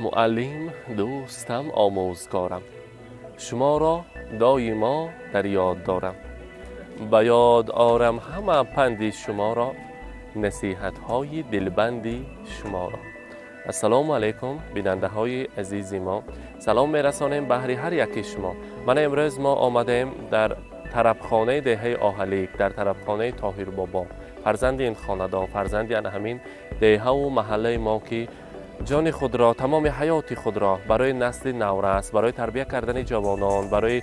Муаллим, дӯстам, омӯзгорам, шуморо доимо дар ёд дорам. Ба ёд орам ҳама панди шуморо, насиҳатҳои дилбанди шуморо. Ассалому алайкум, бинандаҳои азизи мо. Салом мерасонем баҳри ҳар яки шумо. Мана имрӯз мо омадем дар тарабхонаи деҳаи Оҳалик, дар тарабхонаи Тоҳирбобо, фарзанди ин хонадон, фарзанди ана ҳамин деҳаву маҳаллаи мо, ки ҷони худро, тамоми ҳаёти худро барои насли наврас, барои тарбия кардани ҷавонон, барои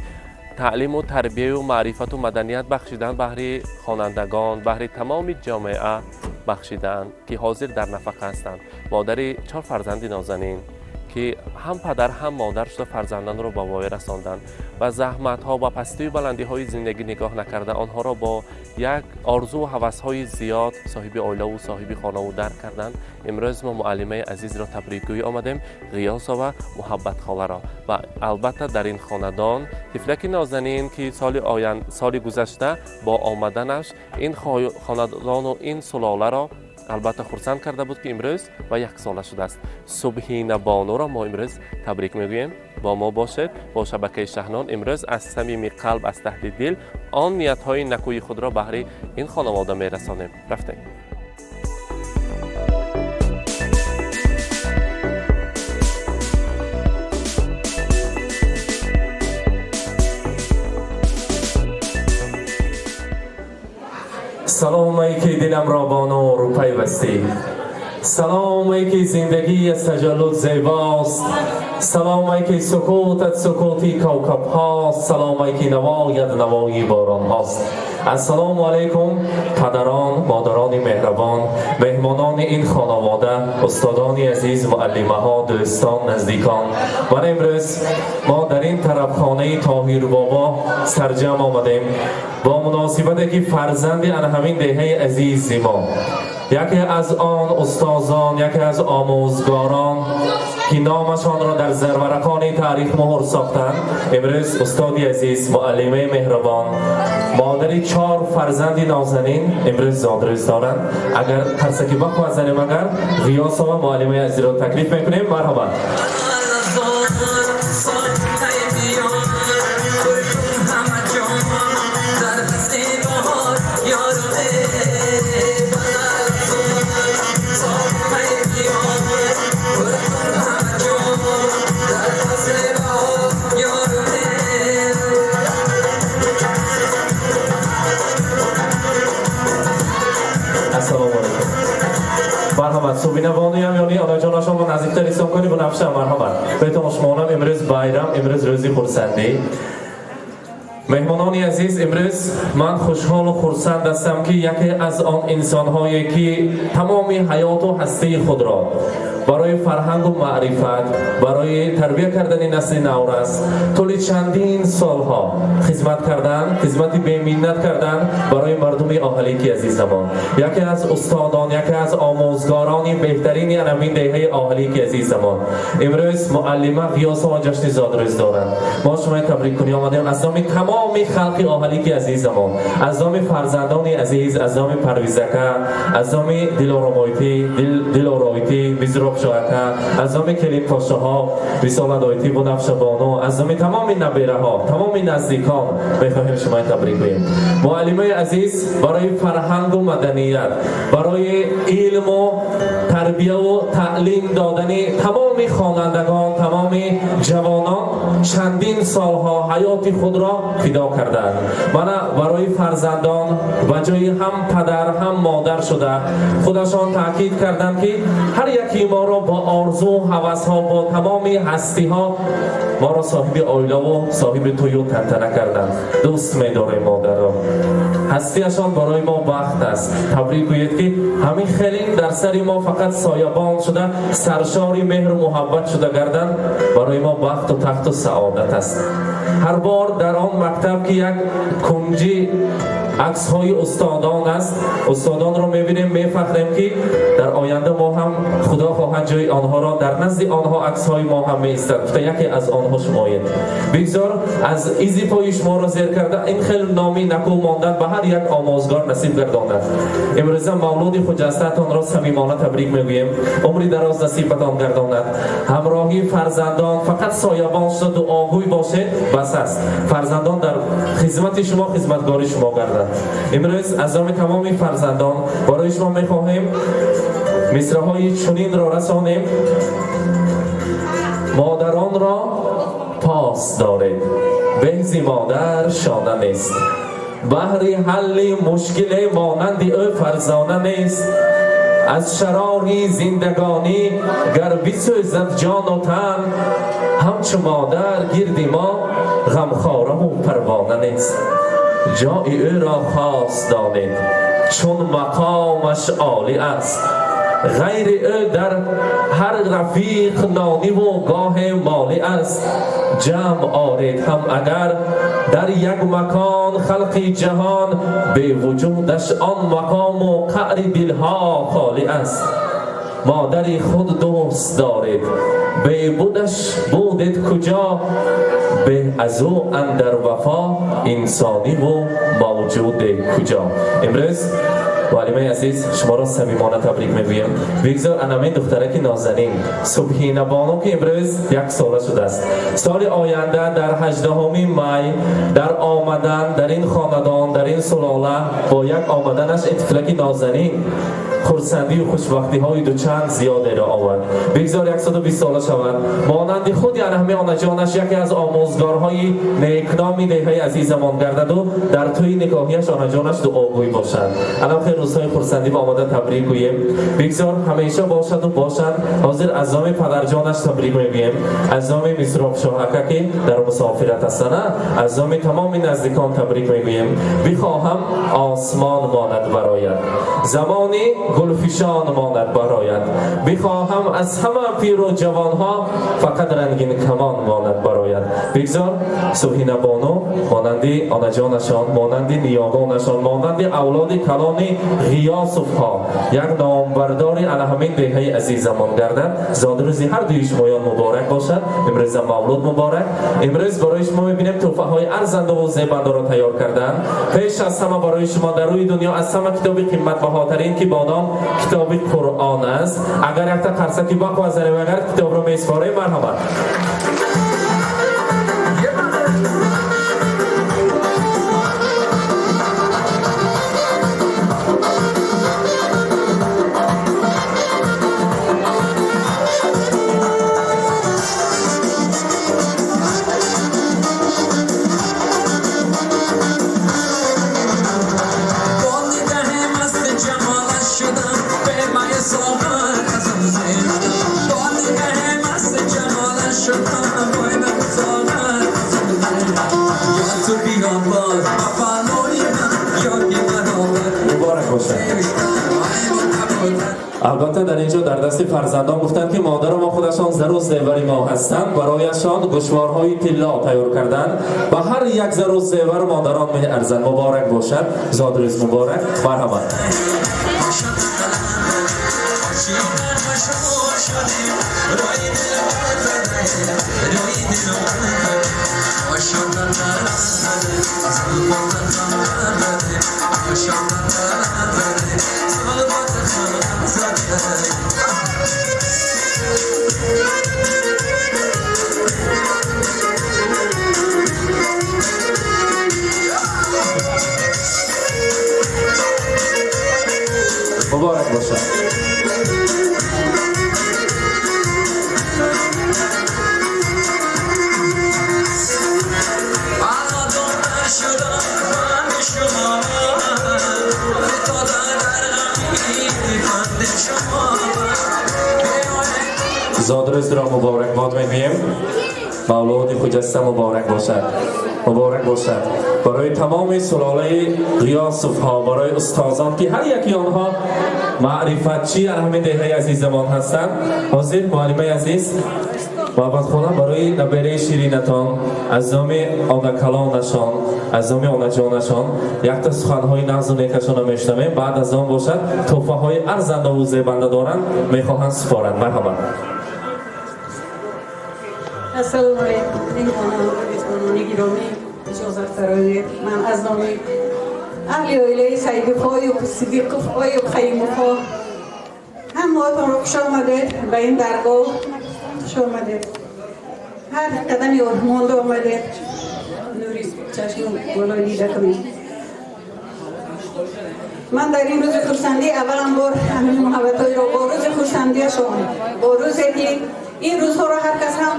таълиму тарбияю маърифату маданият бахшидан баҳри хонандагон, баҳри тамоми ҷомеа бахшидаанд, ки ҳозир дар нафақа ҳастанд. Модари чор фарзанди нозанин, ки ҳам падар, ҳам модар шуда фарзандонро ба воя расонданд ва заҳматҳо ба пастию баландиҳои зиндагӣ нигоҳ накарда, онҳоро бо як орзуву ҳавасҳои зиёд соҳиби оилаву соҳиби хонаву дар карданд. Имрӯз мо муаллимаи азизро табрикгӯӣ омадем, Ғиёсова Муҳаббатхоларо. Ва албатта дар ин хонадон тифлаки нозанин, ки соли гузашта бо омаданаш ин хонадону ин сулоларо албатта хурсанд карда буд, ки имрӯз ва яксола шудааст. Субҳина Бонуро мо имрӯз табрик мегӯем. Бо мо бошед, бо шабакаи Шаҳнон. Имрӯз аз самими қалб, аз таҳти дил он ниятҳои накӯи худро баҳри ин хонавода мерасонем. Рафтем. Салом, ай ки диламро бо нур пайвастӣ, салом, ай ки зиндагӣ аз таҷаллуд зебост, салом, ай ки сукутат сукути кавкабҳост, салом, ай ки навоят навои боронҳост. Ассалому алайкум, падарон, модарони меҳрабон, меҳмонони ин хонавода, устодони азиз, муаллимаҳо, дӯстон, наздикон. Ман имрӯз мо дар ин тарабхонаи Тоҳирбобо сарҷамъ омадем бо муносибате ки фарзанди ана ҳамин деҳаи азизи мо, яке аз он устозон, яке аз омӯзгорон, ки номашонро дар зарварақони таърих муҳр сохтанд, имрӯз устоди азиз, муаллимаи меҳрубон, модари чор фарзанди нозанин имрӯз зодрӯз доранд. Агар қарсаки бақувват занем, агар Ғиёсова муаллимаи азизро таклиф мекунем, марҳабат. Ассалому алайкум, марҳамат. Субина бонуям ёни онаҷонашон наздиктар ислом кунӣ, Бунафша, марҳамат. Бетон шумонам имрӯз байрам, имрӯз рӯзи хурсандӣ. Меҳмонони азиз, имрӯз ман хушҳолу хурсанд ҳастам, ки яке аз он инсонҳое, ки тамоми ҳаёту ҳастии худро барои фарҳангу маърифат, барои тарбия кардани насли наврас тӯли чандин солҳо хизмат кардан, хизмати беминнат кардан барои мардуми Оҳалики азизамон, яке аз устодон, яке аз омӯзгорони беҳтарини анамин деҳаи Оҳалики азизамон, имрӯз муаллима Ғиёсова ҷашни зодрӯз доранд. Мо шумои табриккунӣ омадем аз номи тамоми халқи Оҳалики азизамон, аз номи фарзандони азиз, аз номи Парвизака, аз номи Дилоромойтӣ, Дилоройтӣ, Мизробшоака, аз номи келинпошаҳо Висоладойтӣ, Бунафшабону, аз номи тамоми набераҳо, тамоми наздикон мехоҳем шумои табрик гӯем. Муаллимаи азиз барои фарҳангу маданият, барои илму тарбияву таълим додани тамоми хонандагон, тамоми ҷавонон чандин солҳо ҳаёти худро фидо карданд. Мана барои фарзандон ба ҷои ҳам падар, ҳам модар шуда, худашон таъкид карданд, ки ҳар яки моро бо орзу ҳавасҳо, бо тамоми ҳастиҳо моро соҳиби оилаву соҳиби тӯю тантана карданд. Дӯст медорем модарро, ҳастиашон барои мо бахт аст. Табрик гӯед, ки ҳамин хеле дар сари мо фақат соябон шуда, саршори меҳру муҳаббат шуда гарданд, барои мо бахту тахту саодат аст. Ҳар бор дар он мактаб, ки як кунҷи Аксҳои устодон аст. Устодонро мебинем, мефахрем, ки дар оянда мо ҳам, Худо хоҳад, ҷои онҳоро дар назди онҳо аксҳои мо ҳам меистад. Гуфта, яке аз онҳо шумоед. Бигзор аз изи пои шуморо зер карда, ин хел номи накӯ мондан ба ҳар як омӯзгор насиб гардонад. Имрӯза мавлуди хуҷастаатонро самимона табрик мегӯем. Умри дароз насибатон гардонад. Ҳамроҳии фарзандон фақат соябон шуда дуогӯй бошед, бас аст. Фарзандон дар хизмати шумо, хизматгори шумо гарданд. Имрӯз аз номи тамоми фарзандон барои шумо мехоҳем мисраҳои чунинро расонем: модаронро пос доред, беҳзи модар шона нест, баҳри ҳалли мушкиле монанди ӯ фарзона нест. Аз шарори зиндагонӣ гар бисӯзад ҷону тан, ҳамчу модар гирди мо ғамхораву парвона нест. Ҷои ӯро хос донед, чун мақомаш олӣ аст, ғайри ӯ дар ҳар рафиқ нониву гоҳе молӣ аст. Ҷамъ оред ҳам агар дар як макон халқи ҷаҳон, бевуҷудаш он мақому қаъри дилҳо холӣ аст. Модари худ дӯст доред, бебудаш будед куҷо? Беҳ аз ӯ андар вафо инсониву мавҷуде куҷо? Имрӯз, муаллимаи азиз, шуморо самимона табрик мегӯем. Бигзор анамин духтараки нозанин Субҳинабону, ки имрӯз 1 сола шудааст, соли оянда дар 18 май дар омадан дар ин хонадон, дар ин сулола, бо як омаданаш ин тифлаки нозанин хурсандию хушбахтиҳои дучанд зиёдеро овард. Бигзор 120 сола шавад, монанди худи анаҳами онаҷонаш яке аз омӯзгорҳои некноми деҳаи азизамон гардаду дар тӯи никоҳияш онаҷонаш дуогӯй бошад. Алам хел рӯзҳои хурсандӣ ба омада табрик гӯем. Бигзор ҳамеша бошаду бошанд. Ҳозир аз номи падарҷонаш табрик мегӯем, аз номи Мисробшоҳака, ки дар мусофират ҳастана, аз номи тамоми наздикон табрик мегӯем. Бихоҳам осмон монад барояд, замони гулфишон монад барояд, бихоҳам аз ҳама пиру ҷавонҳо фақат рангин камон монад барояд. Бигзор Субҳинабону монанди онаҷонашон, монанди ниёгонашон, монанди авлоди калони Ғиёсовҳо як номбардори ана ҳамин деҳаи азизамон гардад. Зодрӯзи ҳар дуи шумоён муборак бошад. Имрӯза мавлуд муборак. Имрӯз барои шумо мебинем, тӯҳфаҳои арзандаву зебандаро тайёр карданд. Пеш аз ҳама барои шумо дар рӯи дунё аз ҳама китоби қиматбаҳотарин, ки бо ном китоби Қуръон аст. Агар якта қарсаки бақва занем, агар китобро месупорем, марҳамат. Муборак бошад. Албатта, дар ин ҷо дар дасти фарзандон гуфтанд, ки модару мо худашон зару зевари мо ҳастанд. Барояшон гӯшворҳои тилло тайёр карданд. Ба ҳар як зару зевар модарон меарзанд. Муборак бошад, зодрӯз муборак, марҳамат. Муборак бошад. Зодрӯзро муборакбод мегӯем. Мавлуди хуҷаста муборак бошад, муборак бошад барои тамоми сулолаи Ғиёсовҳо, барои устозон, ки ҳар яки онҳо маърифатчӣ дар ҳамин деҳаи азизамон ҳастанд. Ҳозир, муаллимаи азиз, Муҳаббатхона, барои набераи ширинатон аз номи онакалонашон, аз номи онаҷонашон якта суханҳои нағзу некашонро мешунавем. Баъд аз он бошад, тӯҳфаҳои арзандаву зебанда доранд, мехоҳанд супоранд. Марҳамат. Ассалому алайкум, меҳмонон, мезбонони гиромӣ. Иҷозат фароед, ман аз номи аҳли оилаи Саидовҳою Сидиқовҳою Хаимовҳо ҳамаатонро хуш омадед ба ин даргоҳ, хуш омадед. Ҳар қадами монда омадед, нури чашму болои дида кунед. Ман дар ин рӯзи хурсандӣ аввалан бор ҳамин муҳаббатҳоеро бо рӯзи хурсандиашон, бо рӯзе ки ин рӯзҳоро ҳар кас ҳам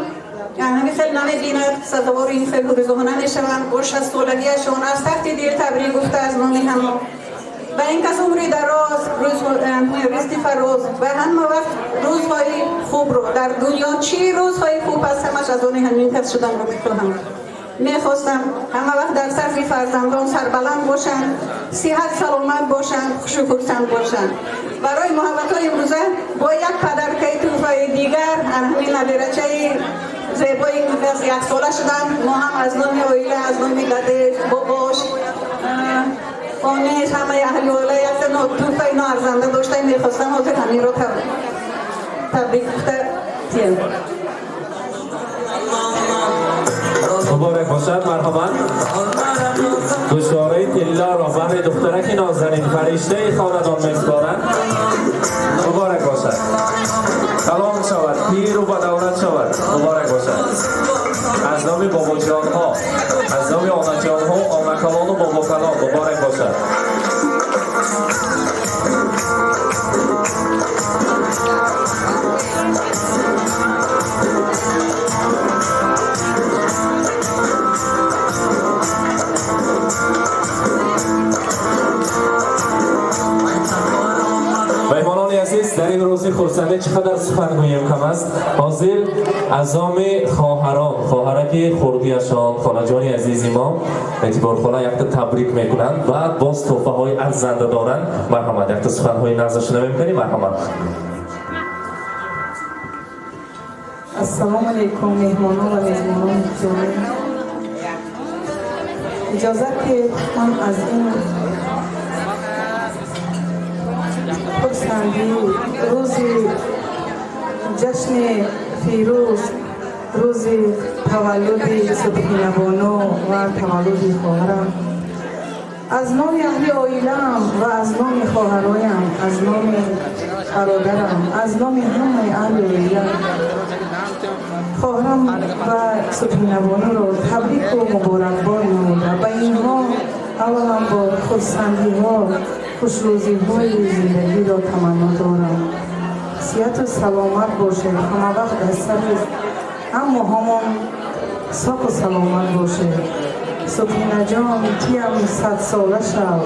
ҳамин хел намебинад, сазовори ин хел рӯзҳо намешаванд, бо 60-солагиашон аз таҳти дил табрик гуфта, аз номи ҳама ба ин кас умри дароз, ризқи фароз ва ҳама вақт рӯзҳои хубро, дар дунё чӣ рӯзҳои хуб аст, ҳамаш аз они ҳамин кас шуданро мехоҳам, мехостам. Ҳама вақт дар сафи фарзандон сарбаланд бошанд, сиҳат саломат бошанд, хушу хурсанд бошанд. Барои муҳаббатҳои имрӯза бо як подарка и тӯҳфаи дигар ҳамин набирачаи зебои кас яксола шуданд. Мо ҳам аз номи оила, аз номи дадеш, бобош, онеш, ҳамаи аҳли оила якта тӯҳфаи ноарзанда доштаем. Мехостам ҳозир ҳаминро табрик гуфта тиям. Муборак бошад. Марҳамат, гӯшвораи тиллоро баҳри духтараки нозанин, фариштаи хонадон месупоранд. Муборак бошад, салом шавад, пиру ба давлат шавад. Муборак бошад. Аз номи бобоҷонҳо, аз номи онаҷонҳо, омакалону бобокалон муборак бошад. Меҳмонони азиз, дар ин рӯзи хурсандӣ чӣ қадар сухан гӯем, кам аст. Ҳозир аз номи хоҳарон, хоҳараки хурдиашон, холаҷони азизи мо Эътиборхола якта табрик мекунанд, баъд боз тӯҳфаҳои арзанда доранд. Марҳамат, якта суханҳои нағзашона мекунӣ. Марҳамат. Ассалому алайкум, меҳмонон ва мезбонони гиромӣ. Иҷозат диҳед, ман аз ин хурсандӣ, рӯзи ҷашни фирӯз, рӯзи таваллуди Субҳинабону ва таваллуди хоҳарам, аз номи аҳли оилаам ва аз номи хоҳароям, аз номи бародарам, аз номи ҳамаи аҳли оила хоҳарам ва Субҳинабонуро табрику муборакбод намуда, ба инҳо аввалан бор хурсандиҳо, хушрӯзиҳои зиндагиро таманно дорам. Сиҳату саломат бошед, ҳамавақт аз сафи аммо ҳамон соқу саломат бошед. Субҳинаҷон, туям 100-сола шав,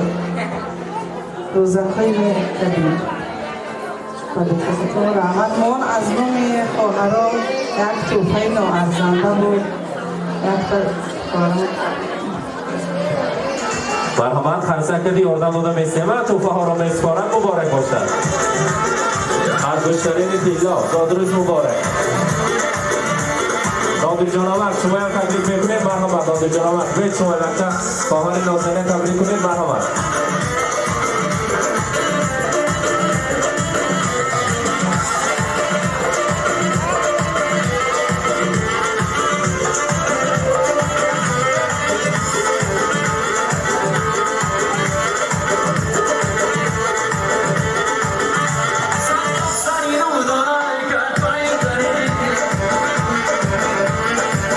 рӯзаҳои мекардӣ ба духтатон раҳмат. Мон аз номи хоҳаро як тӯҳфаи ноарзанда буд, якта хоҳарам. Марҳамат, харсакади ёрдам дода месема, тӯҳфаҳоро месупоранд. Муборак бошад. Ангуштарини тилло. Зодрӯз муборак, Нодирҷон. Шумоям табрик мекунед. Марҳамат, Нодирҷон, бед, шумо якта хоҳари нозанин табрик кунед. Марҳамат.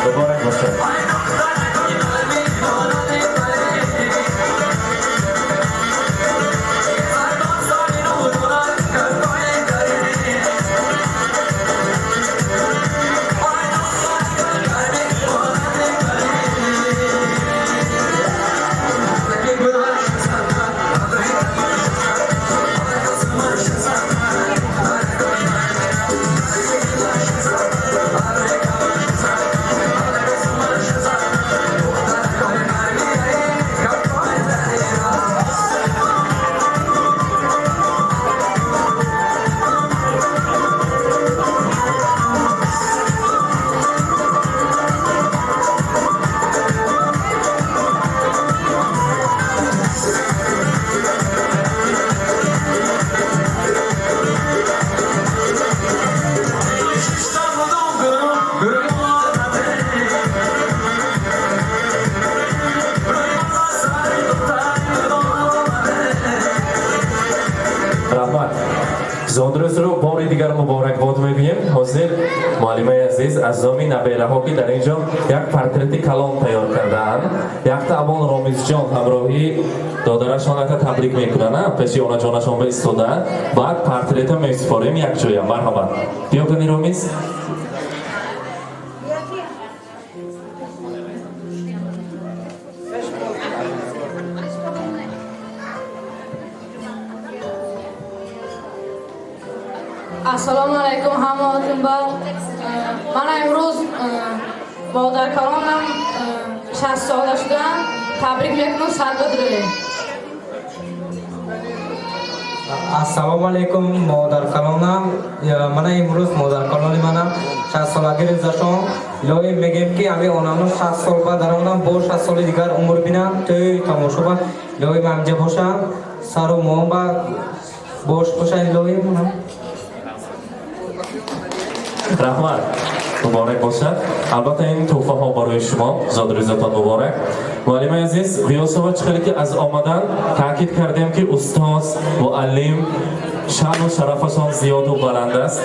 Муборак бошад. Зодрӯзро бори дигар муборакбод мегӯем. Ҳозир муаллимаи азиз аз номи набераҳо, ки дар ин ҷо як портрети калон тайёр кардаанд, якта аввал Ромизҷон ҳамроҳи додарашон якта табрик мекунанд, пеши онаҷонашон ба истодаанд, баъд портрета месупорем якҷоя. Марҳамат, биё кани, Ромиз. Ассалому алайкум ҳамаатон. Ба ман имрӯз модаркалонам 60 сола шудам, табрик мекунам, садбадрӯе. Ассалому алайкум, модаркалонам. Мана имрӯз модаркалони манам 60-солагӣ рӯзашон. Илоҳӣ мегӯем, ки ҳамин онамон 60 сол ба даромадам, бо 60 соли дигар умр бинам, тӯй тамошо ба илоҳӣ ҳамҷа бошам, сару моҳ ба бош бошад, илоҳӣ. Раҳмат, муборак бошад. Албатта, ин тӯҳфаҳо барои шумо. Зодрӯзатон муборак, муаллимаи азиз Ғиёсова. Чӣ хеле ки аз омадан таъкид кардем, ки устоз, муаллим шаъну шарафашон зиёду баланд аст.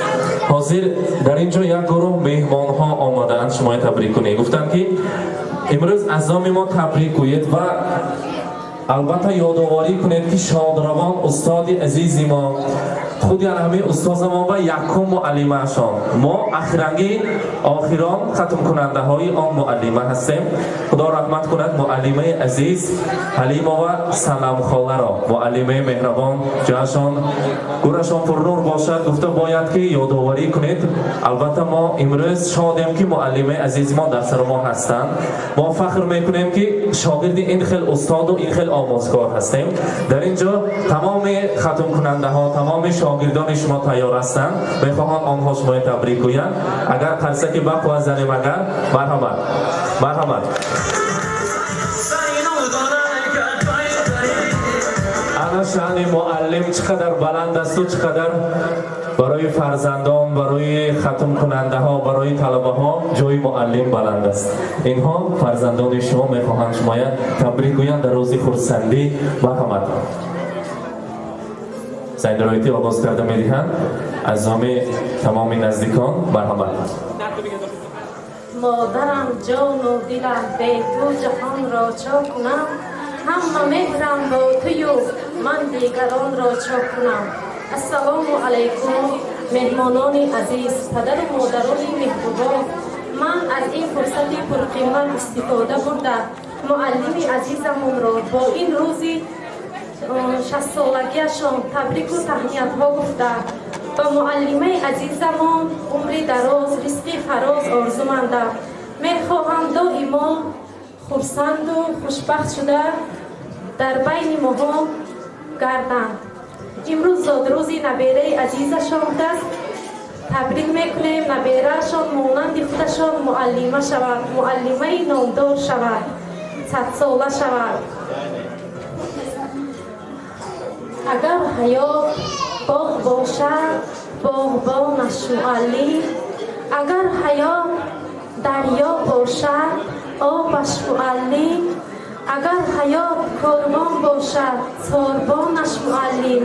Ҳозир дар ин ҷо як гурӯҳ меҳмонҳо омадаанд шумои табрик кунед. Гуфтанд, ки имрӯз аз номи мо табрик гӯед ва албатта ёдоварӣ кунед, ки шодравон устоди азизи мо, худи ҳамин устозамон ва якум муаллимаашон, мо ахирангӣ охирон хатмкунандаҳои он муаллима ҳастем. Худо раҳмат кунад муаллимаи азиз Ҳалимова Саламхоларо, муаллимаи меҳрабон, ҷояшон, гӯрашон пурнур бошад. Гуфта бояд, ки ёдоварӣ кунед. Албатта, мо имрӯз шодем, ки муаллимаи азизи мо дар сари мо ҳастанд. Мо фахр мекунем, ки шогирди ин хел устоду ин хел омӯзгор ҳастем. Дар ин ҷо тамоми хатмкунандаҳо, тамоми шогирдони шумо тайёр ҳастанд, мехоҳанд онҳо шумои табрик гӯянд. Агар қарсаки бақва занем агар, марҳамат, марҳамат. Ана шаъни муаллим чӣ қадар баланд асту чӣ қадар барои фарзандон, барои хатмкунандаҳо, барои талабаҳо ҷои муаллим баланд аст. Инҳо фарзандони шумо мехоҳанд шумоя табрик гӯянд дар рӯзи хурсандӣ. Марҳамат, зайнуроитӣ оғоз карда медиҳанд аз номи тамоми наздикон. Марҳамат. Модарам, ҷону дилам, бе ту ҷаҳонро чо кунам? Ҳама меҳрам бо тую, ман дигаронро чо кунам? Ассалому алайкум, меҳмонони азиз, падару модарони меҳрубон. Ман аз ин фурсати пурқимат истифода бурда, муаллими азизамонро бо ин рӯзи 60-солагиашон табрику таҳниятҳо гуфта, ба муаллимаи азизамон умри дароз, ризқи фароз орзумандам. Мехоҳам доимо хурсанду хушбахт шуда дар байни моҳо гарданд. Имрӯз зодрӯзи набераи азизашон будааст, табрик мекунем. Набераашон монанди худашон муаллима шавад, муаллимаи номдор шавад, 100-сола шавад. Агар ҳаёт боғ бошад, боғбонаш муаллим. Агар ҳаёт дарё бошад, обаш муаллим. Агар ҳаёт корвон бошад, сорбонаш муаллим.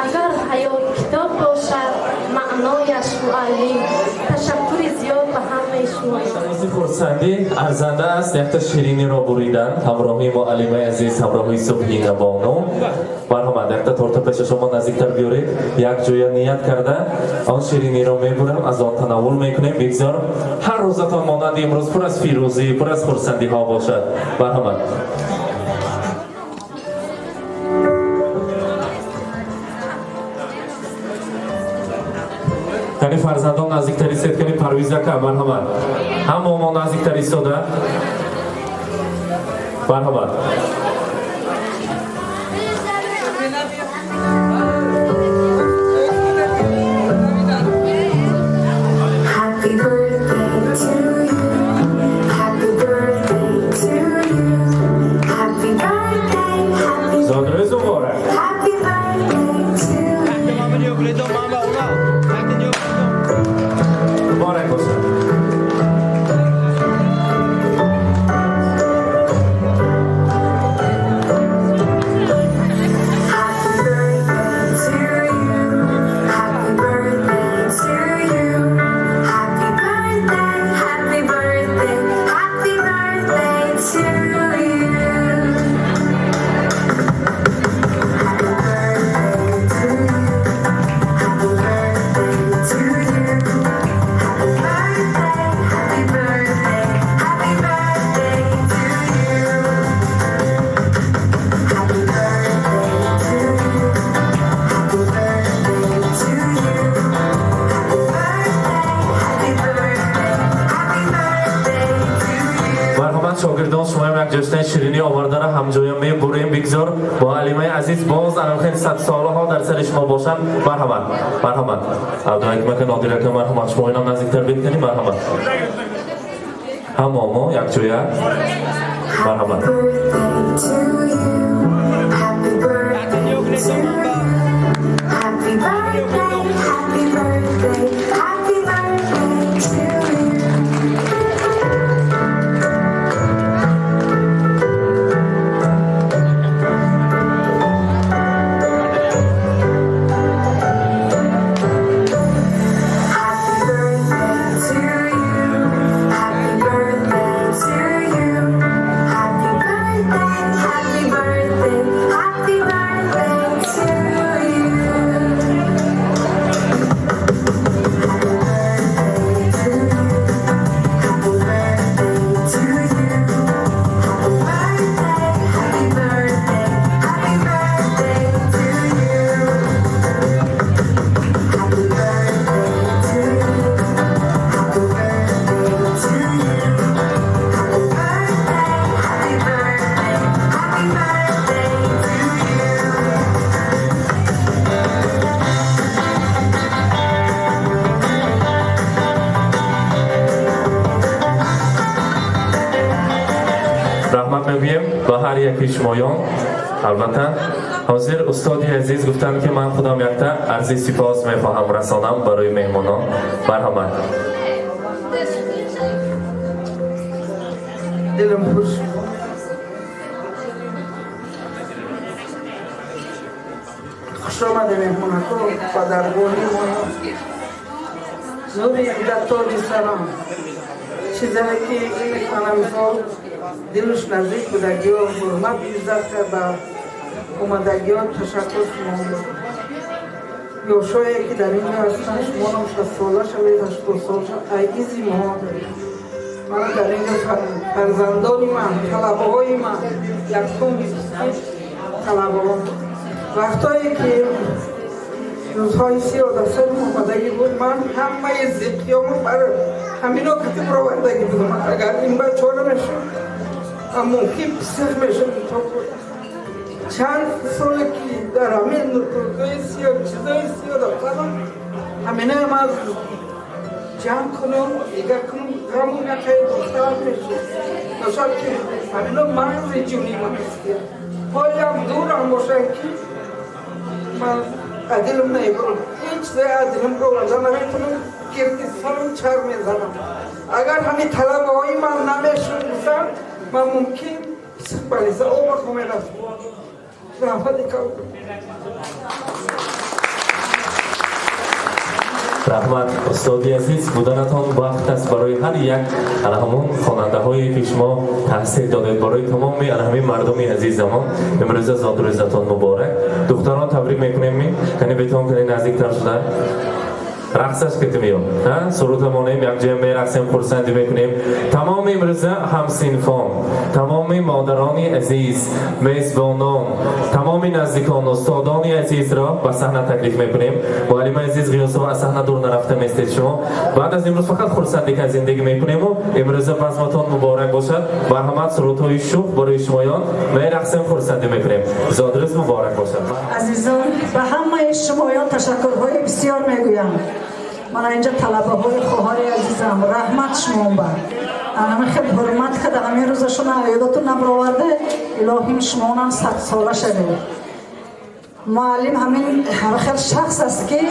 Агар ҳаёт китоб бошад, маънояш муаллим. Ташаккури зиёд ба ҳамаи шумо. Рӯзи хурсандӣ арзанда аст якта шириниро буридан ҳамроҳи муаллимаи азиз, ҳамроҳи Субҳина бону. Марҳамат, якта торта пеша шумо наздиктар биёред. Як ҷоя ният карда он шириниро мебурам, аз он танаввул мекунем. Бигзор ҳар рӯзатон монанди имрӯз пур аз фирӯзӣ, пур аз хурсандиҳо бошад. Марҳамат. Кани, фарзандон, наздиктар истед. Кани, Парвизака, марҳамат. Ҳама мо наздиктар истода. Марҳамат. Happy birthday to you. Happy birthday to you. Happy birthday, happy, Зодрӯз муборак. Happy birthday to you. Муборак бошад. Happy birthday to you. Happy Фирдавс, шумоям як ҷоштаи ширинӣ овардара ҳамҷоя мебурем. Бигзор муаллимаи азиз боз анамхел садсолаҳо дар сари шумо бошанд. Марҳамат, марҳамат, Абдуҳаким ака, Нодир ака, марҳамат, шумо инам наздиктар бикунӣ. Марҳамат, ҳамо мо якҷоя, марҳамат. Birthday to you. Happy birthday to you. Happy birthday, happy birthday, happy birthday to you. Happy birthday to you. Happy birthday to you. Happy birthday, happy birthday, happy birthday to you. Happy birthday to you. Happy birthday to you. Happy birthday, happy birthday, happy birthday to you. Happy birthday to you. Happy birthday to you. Happy birthday, happy birthday, happy birthday to you. Раҳмат мегӯем ба ҳар яки шумоён. Албатта, ҳозир устоди азиз гуфтанд, ки ман худам якта арзи сипос мехоҳам расонам барои меҳмонон. Марҳамат. Дилам хуш. Хуш омаде, меҳмонако, ба даргоҳи мо. Нури дида, тоҷи сарам. Чизае ки ана мисол дилуш наздик будагиё, ҳурмат, иззат карда омадагиё, ташаккур. Шумо ёшое ки дар инҷо ҳастанд, шумонам 60-сола шавед, 80 сол ай изи мо. Мана дар инҷо фарзандони ман, талабаҳои ман, якум талабаҳо. Вақтое ки рӯзҳои сиёҳ дар сари омадагӣ буд, ман ҳамаи зиқиёму бар ҳамино кати баровардагӣ будам. Агар ин бачаҳо намешуд, мумкин псих мешуд. Чанд соле ки дар ҳамин рӯзҳои сиёҳ, чизои сиёҳ дафтарам, ҳаминаам аз ҷамъ кунам, дигар кунам, ғаму якай духтар мешуд. Бошад ки ҳамино мағзи ҷуни ман ҳастия. Ҳолиам дурам бошад, ки ман аз дилам намебарам. Ҳеҷ чизе аз дилам оварда наметунам, гирди сарам чар мезанам. Агар ҳамин талабаҳои ман намешуд, гуфтам, ман мумкин псих бализа оба мерафт. Раҳмати калон. Раҳмат, устоди азиз. Буданатон вақт аст барои ҳар як ана ҳамон хонандаҳое ки шумо таҳсил додед, барои тамоми ана ҳамин мардуми азизамон. Имрӯза зодрӯзатон муборак. Духтарон, табрик мекунем. Кани бетон, кани наздиктар шуда рақсаш кетимиё, сурудамонем, якҷоя мерақсем, хурсандӣ мекунем. Тамоми имрӯза ҳамсинфон, тамоми модарони азиз, мезбонон, тамоми наздикон, устодони азизро ба саҳна таклиф мекунем. Муаллимаи азиз Ғиёсова, аз саҳна дур нарафта местед шумо. Баъд аз имрӯз фақат хурсандӣ ка зиндагӣ мекунему. Имрӯза базматон муборак бошад. Марҳамат, сурудҳои шух барои шумоён, мерақсем, хурсандӣ мекунем. Зодрӯз муборак бошад. Азизон, ба ҳамаи шумоён ташаккурҳои бисёр мегӯям. Мана инҷа талабаҳои хоҳари азизам, раҳмат шумоба. Ҳама хел ҳурмат када, ҳамин рӯзашона ёдатон набароварда. Илоҳим, шумонам 100-сола шавед. Муаллим ҳамин хел шахс аст, ки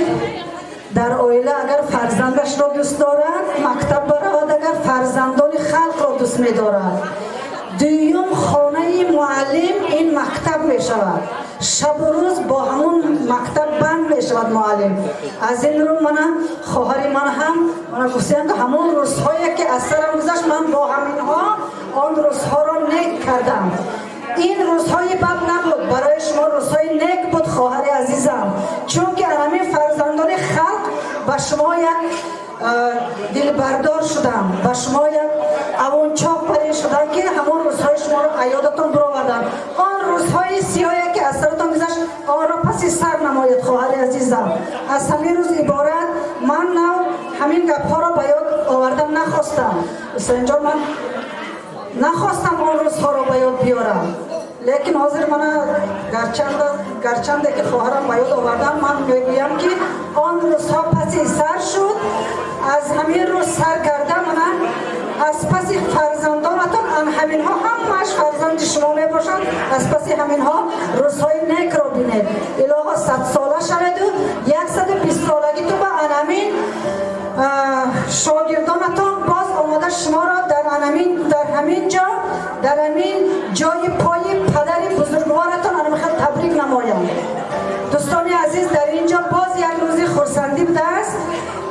дар оила агар фарзандашро дӯст дорад, мактаб баравад, агар фарзандони халқро дӯст медорад. Дуюм хонаи муаллим ин мактаб мешавад. Шабу рӯз бо ҳамун мактаб банд мешавад муаллим. Аз ин рӯ мана хоҳари ман ҳам мана гуфтаям, ки ҳамон рӯзҳое ки аз сарам гузашт, ман бо ҳаминҳо он рӯзҳоро нек кардам. Ин рӯзҳои бад набуд барои шумо, рӯзҳои нек буд, хоҳари азизам, чунки ҳамин фарзандони халқ ба шумо як дилбардор шудам, ба шумо як авончоқ парин шудам, ки ҳамон рӯзҳои шуморо аёдатон буровардам. Он рӯзҳои сиёҳе ки аз саратон гузашт, онро паси сар намоед, хоҳари азизам. Аз ҳамин рӯз иборат ман нав ҳамин гапҳоро ба ёд овардан нахостам. Ҳусайнҷон, ман Нахостам он рӯзҳоро ба ёд биёрам, лекин ҳозир мана гарчанде ки хоҳарам ба ёд овардам, ман мегӯям, ки он рӯзҳо паси сар шуд. Аз ҳамин рӯз сар карда, мана аз паси фарзандонатон, ан ҳаминҳо ҳамааш фарзанди шумо мебошанд, аз паси ҳаминҳо рӯзҳои некро бинед. Илоҳо, 100-сола шаведу 120-солагиту ба анамин шогирдонатон боз омода шуморо дар ҳамин ҷо, дар ҳамин ҷои пои падари бузургворатон анамихел табрик намоям. Дӯстони азиз, дар ин ҷо боз як рӯзи хурсандӣ будааст.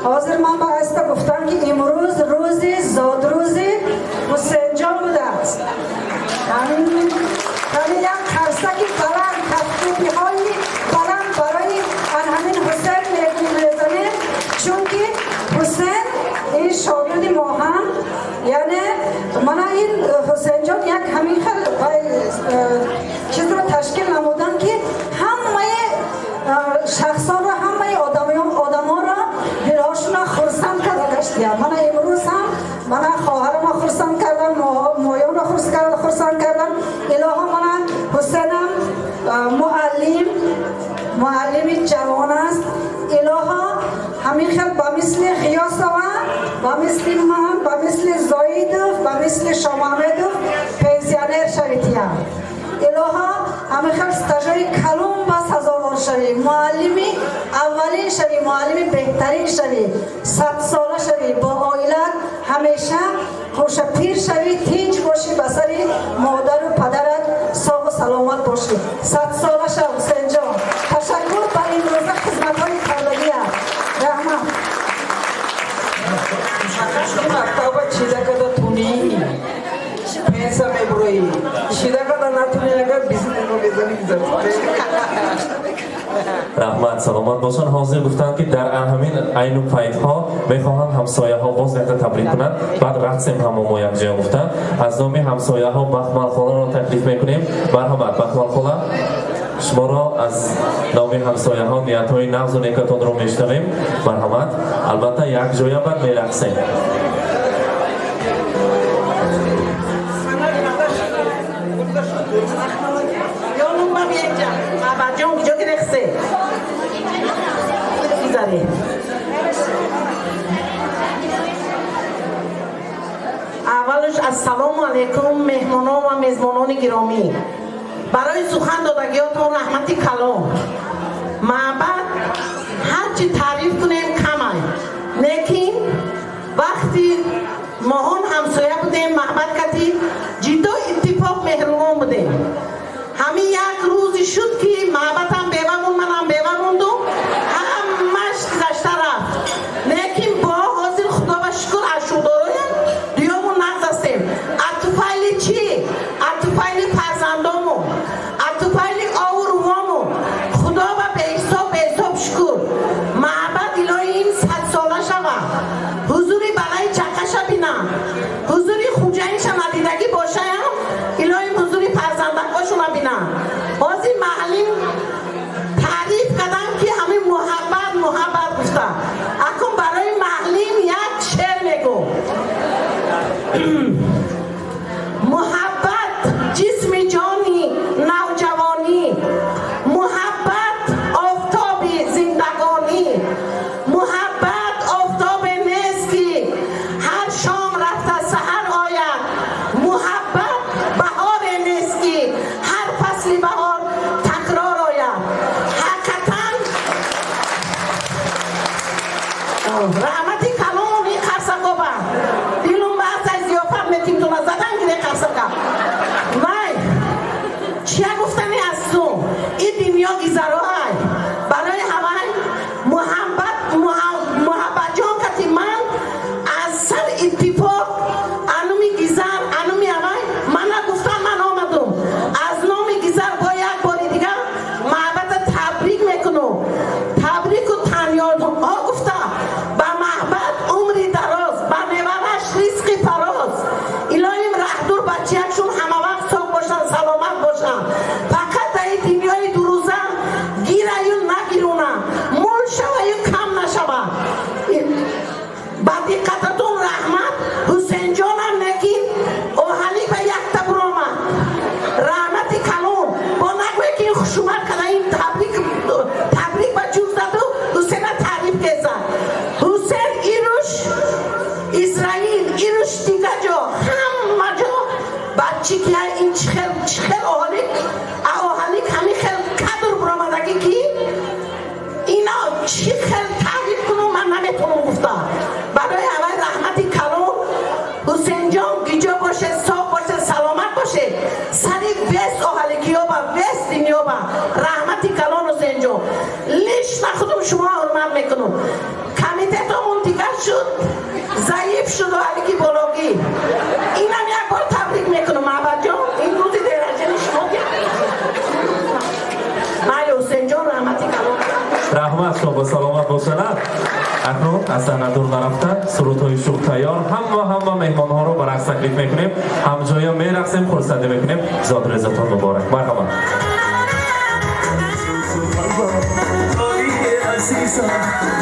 Ҳозир ман ба аста гуфтам, ки имрӯз рӯзи зодрӯзи Ҳусейнҷон будааст. Ҳамин як қарсаки баланд, кафкӯбиҳои баланд барои ҳамин Ҳусейн мезанем, чунки Ҳусейн ин шогирди мо ҳам, яъне мана ин Ҳусейнҷон як ҳамин хел чизро ташкил намуданд, ки ҳамаи шахсонро, ҳамаи одамонро дилҳошонро хурсанд карда гаштиям. Мана имрӯз ҳам мана хоҳарама хурсанд кардам, моёнро хурсанд кардам. Илоҳо, мана Ҳусейнам муаллим, муаллими ҷавон аст. Илоҳо, ҳамин хел ба мисли Ғиёсова, ба мисли ман, ба мисли Зоидов, ба мисли Шомамедов пенсионер шавитиям. Илоҳо, ҳамин хел стажои калон ба сазовор шавӣ, муаллими аввалин шавӣ, муаллими беҳтарин шавӣ, 100-сола шавӣ, бо оилат ҳамеша хушапир шавӣ, тинҷ бошӣ, ба сари модару падарат соғу саломат бошӣ. 100-сола шав, Ҳусейнҷон. Ташаккур ба имрӯза хизматҳои кардагият, раҳмат. Мактаба чида када туни, пенсия мебуроӣ, чида када натуни, агар бизнесро мезани. Раҳмат, саломат бошанд. Ҳозир гуфтанд, ки дар ҳамин айну пайтҳо мехоҳанд ҳамсояҳо боз якта табрик кунанд, баъд рақсем ҳамо мо якҷоя гуфтанд. Аз номи ҳамсояҳо Бахмалхоларо таклиф мекунем. Марҳамат, Бахмалхола, шуморо аз номи ҳамсояҳо ниятҳои нағзу некатонро мешунавем. Марҳамат, албатта, якҷоя баъд мерақсем. Мабаҷон, куҷо гирехсе? Гузаре. Аввалш, ассалому алайкум, меҳмонон ва мезбонони гиромӣ. Барои сухан додагиётон раҳмати калон. Маъбад ҳарчи таъриф кунем, камай, лекин вақти моҳон ҳамсоя будем, маъбад кати ҷиддо иттифоқ, меҳрубон будем. Ҳамин як рӯзе шуд, ки маъбадам бева монд, манам бева мондум, ҳамаш гузашта рафт. Лекин бо ҳозир, худо ба шукр, ашурдороям дуёмон нағз ҳастем. А туфайли чӣ? А туфайли фарзандомон, а туфайли ову рувомон. Худо ба беҳисоб беҳисоб шукр. Маъбад илоҳи ин 100-сола шава, ҳузури балаи чақаша бинам, ҳузури хуҷаинша надидагӣ бошаям, илоҳим ҳузури фарзандакошона бинам. Ҳозир маҳаллим таъриф кардам, ки ҳамин муҳаббат, муҳаббат гуфта, акун барои маҳаллим як шеър мегӯм. Муҳаббат ҷисми ҷони навҷавонӣ, муҳаббат офтоби зиндагонӣ, муҳаббат офтобе нест, ки ҳар шом рафта саҳар ояд, муҳаббат баҳоре нест, ки ҳар фасли баҳор такрор ояд. Ҳақиқатан, раҳмати калони қарсакоба дилум баъзай зиёфат метимтуна задан гире қарсака. Вай, чия гуфтани асту, и дунё гизароай. Барои ҳавай муҳаббат, муҳаббатҷон кати ман аз сар иттифоқ, ануми гизар, ануми ҳавай мана гуфтам, ман омадум. Аз номи гизар бо як бори дигар маъбада табрик мекунум. Табрику таҳниятҳо гуфта, ба маъбад умри дароз, ба мевараш ризқи фароз, илоҳим раҳдур бачиякшун. Дига ҷо, ҳама ҷо бачи ки ин чихел чихел оҳалик, оҳалик ҳамин хел кадр буромадагӣ, ки ино чӣ хел таъриф кунам, ман наметавонам гуфта. Барои аввал раҳмати калон. Ҳусейнҷон, гиҷо боше, соғ боше, саломат боше. Сари вес оҳаликиёба, вес дунёба раҳмати калон. Ҳусейнҷон, лично худам шумо ҳурмат мекунам. Комитетомон дигар шуд, заиф шуд оҳалики бологӣ. Инам як бор табрик мекунам. Маъбадҷон, ин рӯзи день рождения шумо. Майли, Ҳусейнҷон, раҳмати калон. Раҳмат, шумо бо саломат бошанд. Акнун аз саҳна дур нарафта, сурудҳои шух тайёр. Ҳама, ҳама меҳмонҳоро ба рақс таклиф мекунем. Ҳамҷоя мерақсем, хурсандӣ мекунем. Зодрӯзатон муборак, марҳамат. عزیزم،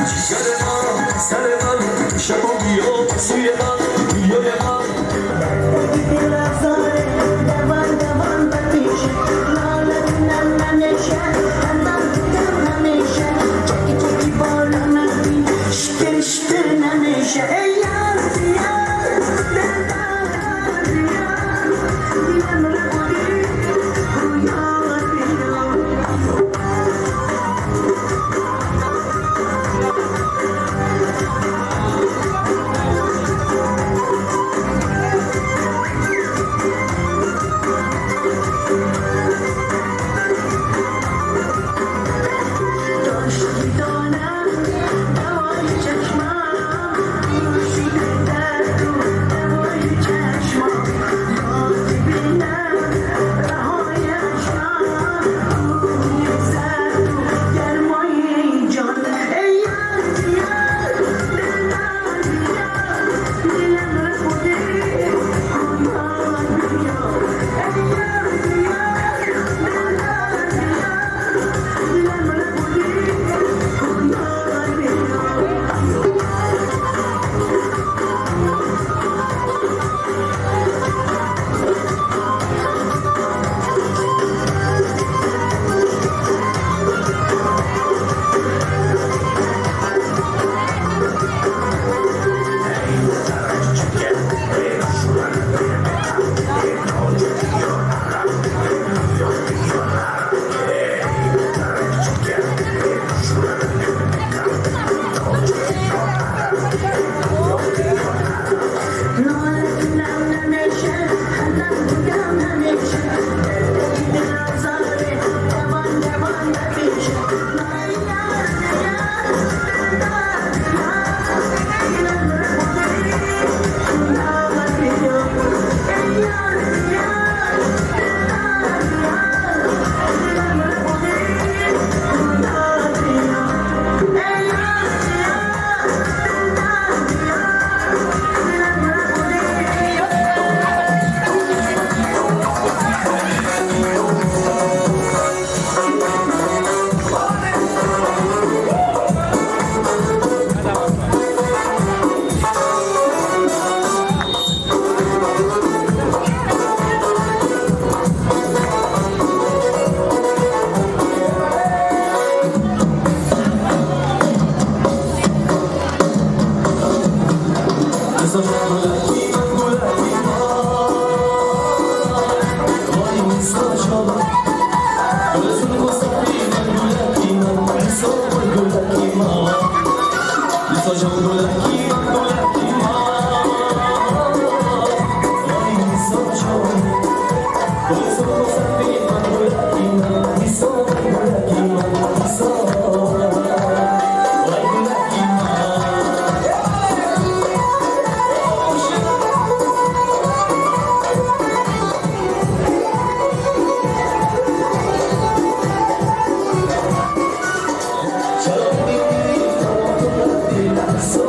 جگر من، سر من، شبا بیا سوی من، بیای من. دوان دوان پیش لالتونم نمیشه، خندم دم نمیشه، چکی چکی بالا نبین، شکر شکر نمیشه. ای یار یار، دلدار یار، دلم ربودی یار یار. داشتی دانم دوای چشمم، پوشیده درد و دوای چشمم، یاد بینم رهایش بوی زرد و گرمای جان. ای یار یار، دلدار یار، دلم ربوده یار یار. ای یار یار، دلدار یار، دلم ربوده یار یار. لالتونم نمیشه، خندم دم نمیشه، درد دل آزاره، دوان دوان نمیشه. یار یار، دلدار یار، دلم ربوده یار یار. ای یار یار، دلدار یار، دلم ربوده یار یار. ای یار یار، دلدار یار، دلم ربوده. So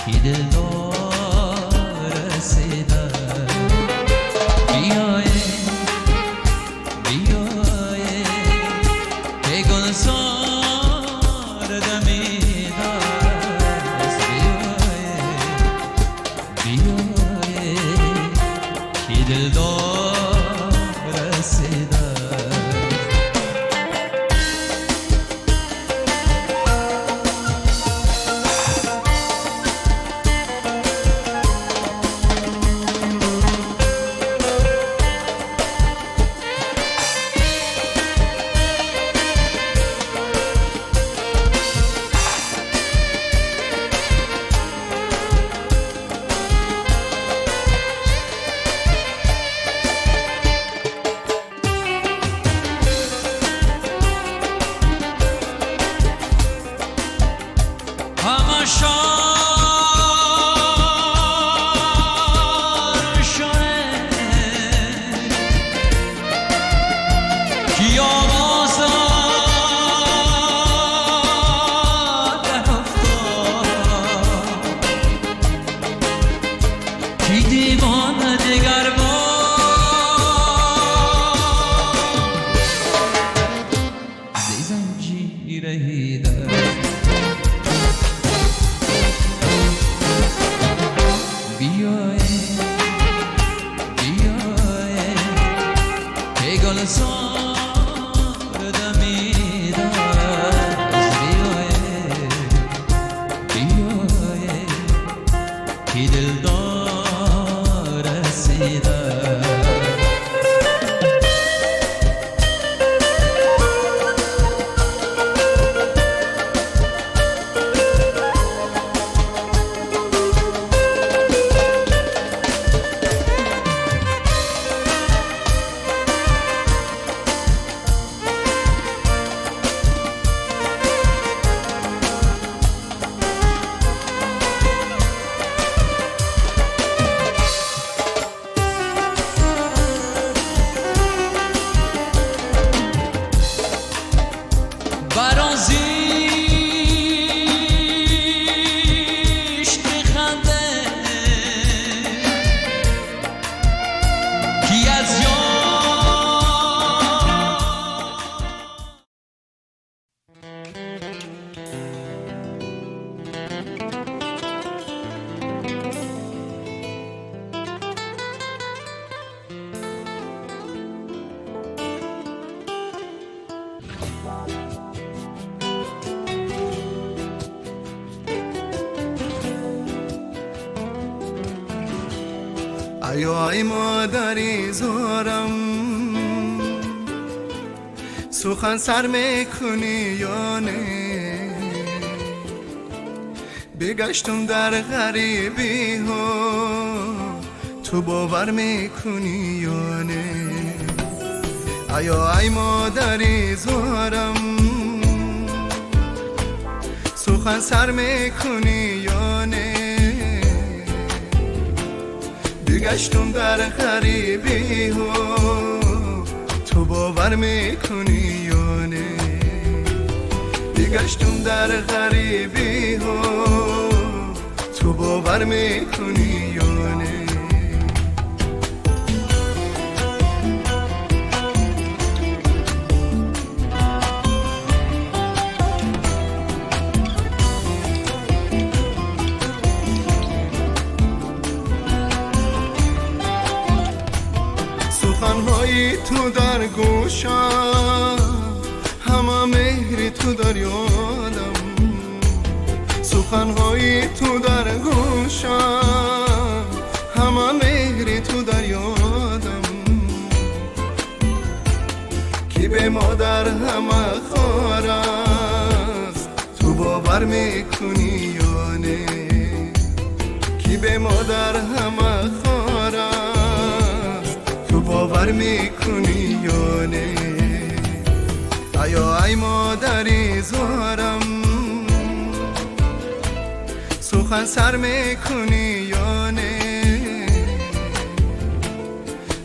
کی دلدار رسیده. بیای بیای که گلزار دمیده است. بیای بیای کی دلدار رسیده. ای مادری زارم، سخن سر میکنی یا نه؟ بگشتم در غریبی ها، تو باور میکنی یا نه؟ ایا ای مادری زارم، سخن سر میکنی یا نه؟ بگشتم در غریبی ها، تو باور میکنی یا نه؟ بگشتم در غریبی ها، تو باور میکنی یا نه؟ سخنهای تو در گوشم، همه مهری تو در یادم. سخنهای تو در گوشم، همه مهری تو در یادم. کی به مادر همه خار است، تو باور میکنی یا نه؟ کی به مادر همه خار است، تو باور میکنی یا نه؟ ایا ای مادری زارم، سخن سر میکنی یا نه؟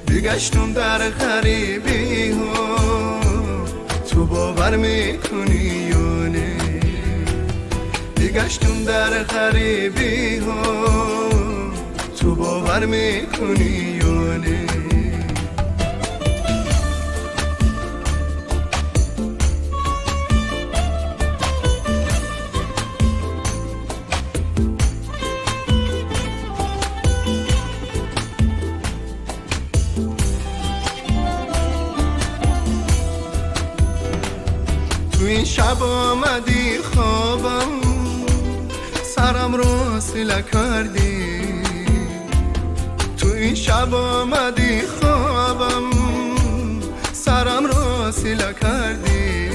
بگشتم در غریبی ها، تو باور میکنی یا نه؟ بگشتم در غریبی ها، باور میکنی یا نه؟ تو این شب آمدی خوابم، سرم رو سیله کردی. تو این شب آمدی خوابم، سرم رو سیله کردی.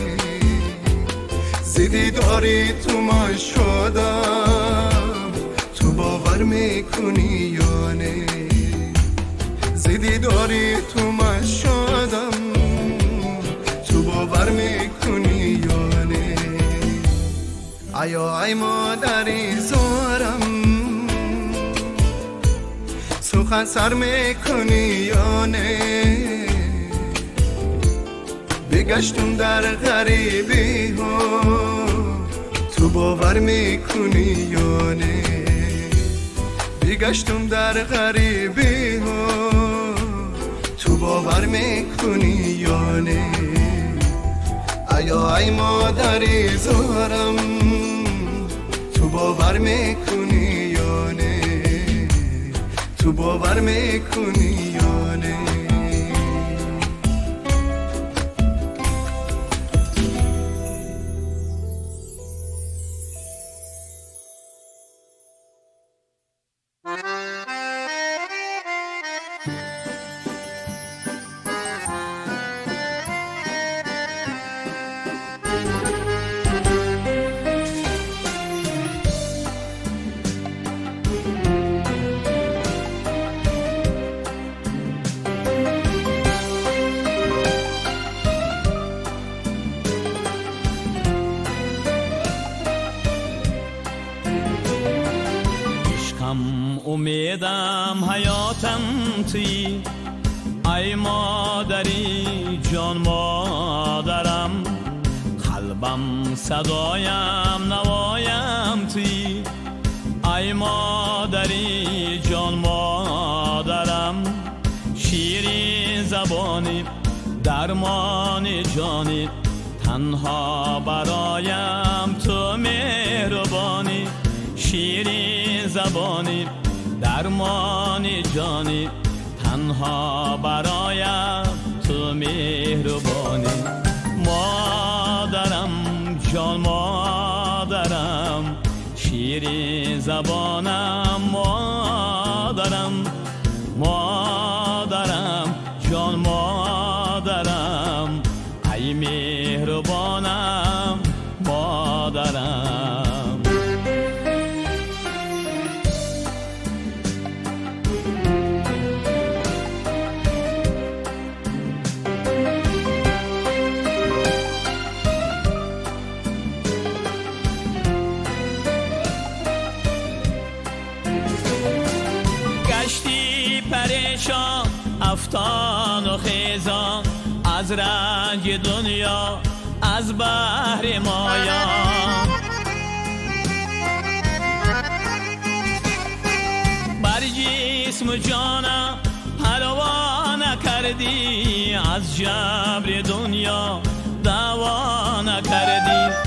زیدی داری تو من شدم، تو باور میکنی یا نه؟ زیدی داری تو من شدم، تو باور میکنی یا نه؟ آیا ای مادری زارم، سخن سر میکنی یا نه؟ بگشتم در غریبی ها، تو باور میکنی یا نه؟ بگشتم در غریبی ها، تو باور میکنی یا نه؟ آیا ای مادری زارم، تو باور میکنی یا نه؟ تو باور میکنی یا نه؟ امیدم حیاتم تویی ای مادری جان مادرم، قلبم صدایم نوایم تویی ای مادری جان مادرم، شیرین زبانی درمان جانی، تنها برایم تو مهربانی، شیرین زبانی درمان جانی، تنها برایم تو مهربانی. مادرم جان مادرم، شیرین زبانم مادرم، مادرم جان مادرم، ای مهربانم مادرم. افتان و خیزان از رنج دنیا، از بحر مایا، بر جسم جانم پروا نکردی، از جبر دنیا دعوا نکردی.